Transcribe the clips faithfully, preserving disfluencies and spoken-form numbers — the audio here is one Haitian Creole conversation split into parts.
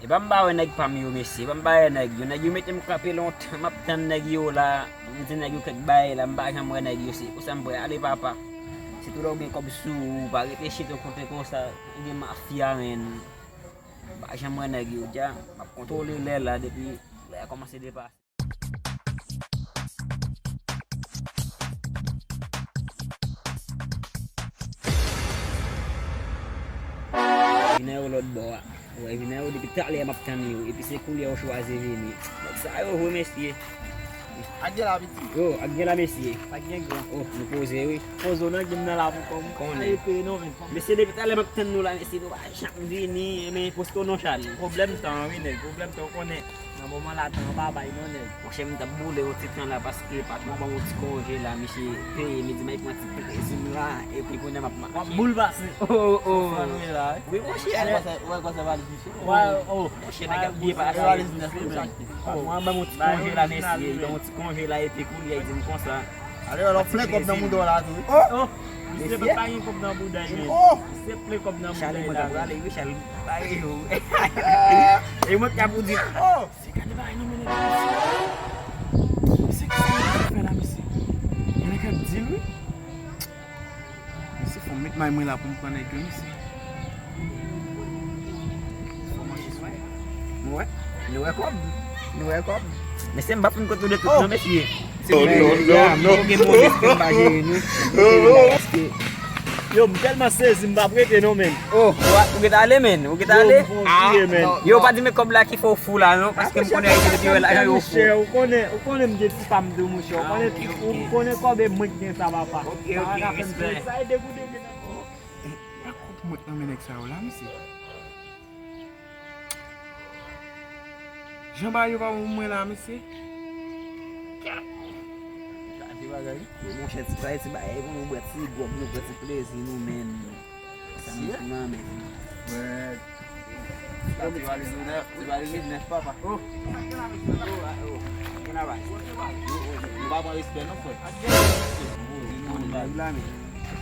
Epa m pa wè nèg pa m yo, mesye. Epa m pa wè nèg yo. Nèg yo mete m kanpe lontan. M ap tann nèg yo la. M di nèg yo kèk bagay la. M pa janm wè nèg yo. Se konsa m prale, papa. Se tou lè w gen kòb sou ou, pa rete chita yon kote konsa. Ou gen mafya, menn. M pa janm wè nèg yo, dja. M ap kontwole lè la depi lè a kòmanse depase. Vin nan yo lòt bò a. Wè, vin nan yo depi talè m ap tann yo. Epi se koulye a yo chwazi vini. Nèg sa yo vre, mesye. Ak gen la, piti. Yo, ak gen la, mesye. Ak gen gran. Oh, nou poze, wi. Poze w nan game nan la pou kò m. Konnen. Mesye, depi talè m ap tann nou la, mesye, nou pa janm vini, men poste w nonchale. Pwoblèm tan, wi, nèg. Pwoblèm tan, w konnen. Nan moman la, tan pa bay non, nèg. Monchè, m t ap boule yon ti tan la paske patwon ban m yon ti konje la, misye peye m, li di m al pran ti plezi m la, epi kounye a m ap mache. W ap boule pase. Oh, oh. Ou konn wi la, wi. Wi, monchè. Ou wè kòman se valiz misye? Wè, oh. Monchè, nèg ap byen pase. Valiz nèf li menm. Patwon an ban m yon ti konje la, mesye, li ban m yon ti konje la, epi kounye a, li di m konsa. Ale, wè, lòt plen kòb nan mouda w la tou, wi. Oh! Misye pa gen kòb nan bouda l, men. Oh! Misye plen kòb nan bouda l la. Chale, mwen ta prale, wi, Chale. Ba yo. E mwen k ap ou di. Oh! Se gade bagay nou mennen nan mesye. Mesye, kisa nèg yo fè la, mesye? Gen nèg k ap di l, wi. Mesye, fò m met may mwen la pou m pran nèg yo, mesye. Fò m manje sou. Nou wè, nou wè kòb. Nou wè kòb. Mesye, m pa fin kontwole tout non, mesye. Se non, non, non, non. Gen moun ki pa jere nou. Paske yo, m tèlman sezi, m p ap rete non, menn. Oh, ou, ou gentan ale, menn? Ou gentan ale? Yo, m konfye, menn. Yo, pa di men kòb la ki fè w fou la, non, paske m konnen Ayiti depi yo wè lajan yo fou. Ou konnen, ou konnen m gen ti pa m tou, monchè. Ou konnen, ou konnen kòb e mwen ki gen sa, papa. Ok, ok, respè. Sa e degoute, menn. E pa kòb mwen k nan men nèg sa yo la, mesye. Jan bagay yo pa bon pou mwen la, mesye. Gade bagay. Monchè, ti bagay, ti bagay pou nou bwè ti gwòg, nou pran ti plezi nou, menn. Sa m nan men. Wè. Ti valiz nèf, ti valiz nèf, papa. Oh. Oh, ah, oh. Gen la baz. Nou pa pran respè non, frè.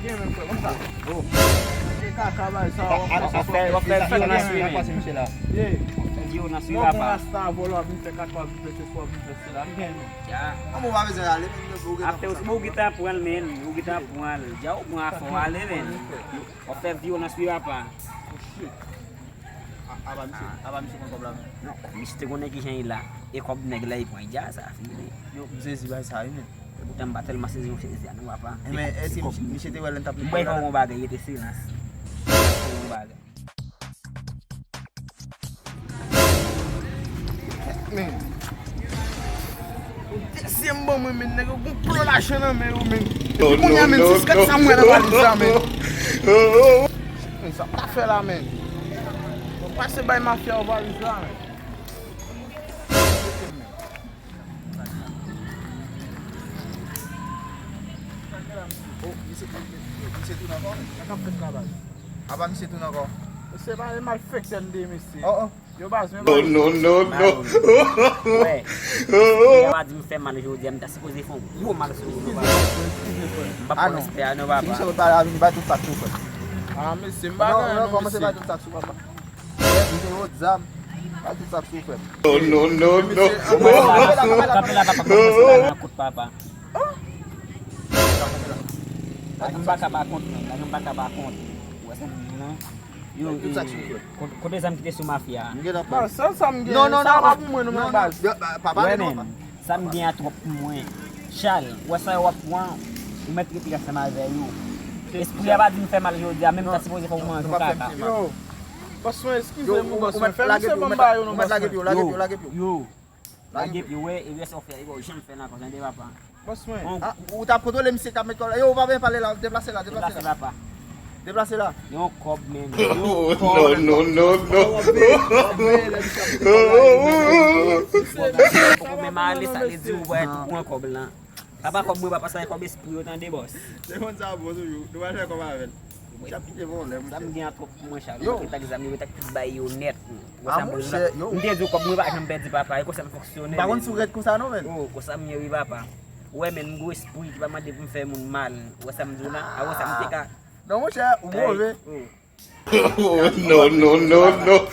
Gen menm, frè, konsa. Oh. Se kaka bagay sa, w ap fè, w ap fè vyolasyon, men. Pase misye la. Yeah. W ap fè vyolasyon, papa. Rasta vòlò, vin fè kaka, vin fè se swa, vin fè se la. M gen menm. Ya. Kòman w pa bezwen ale, menm, ou gentan pran sa. Ou gentan pran l, men. Ou gentan pran l. Dja ou pran afè w ale, men. W ap fè vyolans, wi, papa. Oh, shit. A, apa misye, apa misye pran kòb la menm? Non, misye te konnen kijan li la. E kòb nèg la, li pran, li dja sa fini. Yo, m sezi bay sa, wi, men. E poutan m pa tèlman sezi, yon sezi a, non, papa. E, men, èske misye, misye te wè lè n t ap met kòb la? M wè yon bagay, rete silans. Yon bagay. Men. Dezyèm ban mwen, men, nèg yo gon plo lajan nan men yo, men. Depi kounye a, men, jis gad sa m wè nan valiz la, men. Men, sa m ta fè la, men. Bon, pase bay mafya yo valiz la, men. Oh, misye, misye tounen ankò, men. Sa k ap fèt la, baz? Apa misye tounen ankò? Mesye pa de malfektè n de, mesye. Oh, oh. Yo, baz, men non, non, non, non. Wè. Yo pa di m fè mal jodi a, m ta sipoze fè yon gwo mal sou misye, papa. M p ap pran respè a non, papa. Misye pa la vini bay tout sa k sou frè. Ah, mesye, m pa gen anyen non, mesye. Kòmanse bay tout sa k sou papa. Misye yo zam. Bay tout sa k sou frè. Non, non, non, non. Kanpe la, papa, kanpe la, papa, kòmanse bay nan kout, papa. Bagay m pa ka ba kont, men. Bagay m pa ka ba kont. Ou wè sa m di lan? Yo, tout sa k sou frè. Kote zam ki te sou mafya a? M gentan pran. Sa, sa m gen, non, non, sa non, pa pou mwen, non, men baz. Wè, men, sa m gen a twòp pou mwen. Chal, wè sa yo ap pran, ou mèt rete ansanm avè yo. Espri a pa di m fè mal jodi a, menm ta sipoze fè w manje yon kaka. Yo, bòs mwen, eskize m, bòs mwen. Fè misye ban m ba yo, non, bòs mwen. Yo, lage pye w, lage pye w, lage pye w. Lage pye w, wè, e rès w fè, e pa w janm fè l ankò, tande, papa. Bòs mwen. Bon. Ah, ou t ap kontwole misye k ap met kòb la. Yo, ou pa bezwen pale la, deplase la, deplase la. Deplase la. Deplase la. Yon kòb, men. Yon kòb. Non, non, non, non. Ou menm ale, sa vle di ou pran kòb lan. Apa kòb mwen, papa, sa e kòb espri yo, tande, bòs. Se konn sa bon toujou. Nou pral fè kòb avè l. Misye ap kite vòlè, monchè. Zam gen a twòp pou mwen, Chal. Yo. Mwen te ak zam yo, mwen t ap tout bay yo nèt. Ah, monchè, yo. M te di w kòb mwen pa janm pèdi, papa. E konsa m fonksyone, men. M pa konn si w rèd konsa non, men. Oh, konsa m ye, wi, papa. Ou wè, men, m gwo espri ki pa mande pou m fè moun mal. Ou wè sa m di w la? A, wè sa m te ka. Non, monchè, ou move. Oh. Oh, no, no, no, no.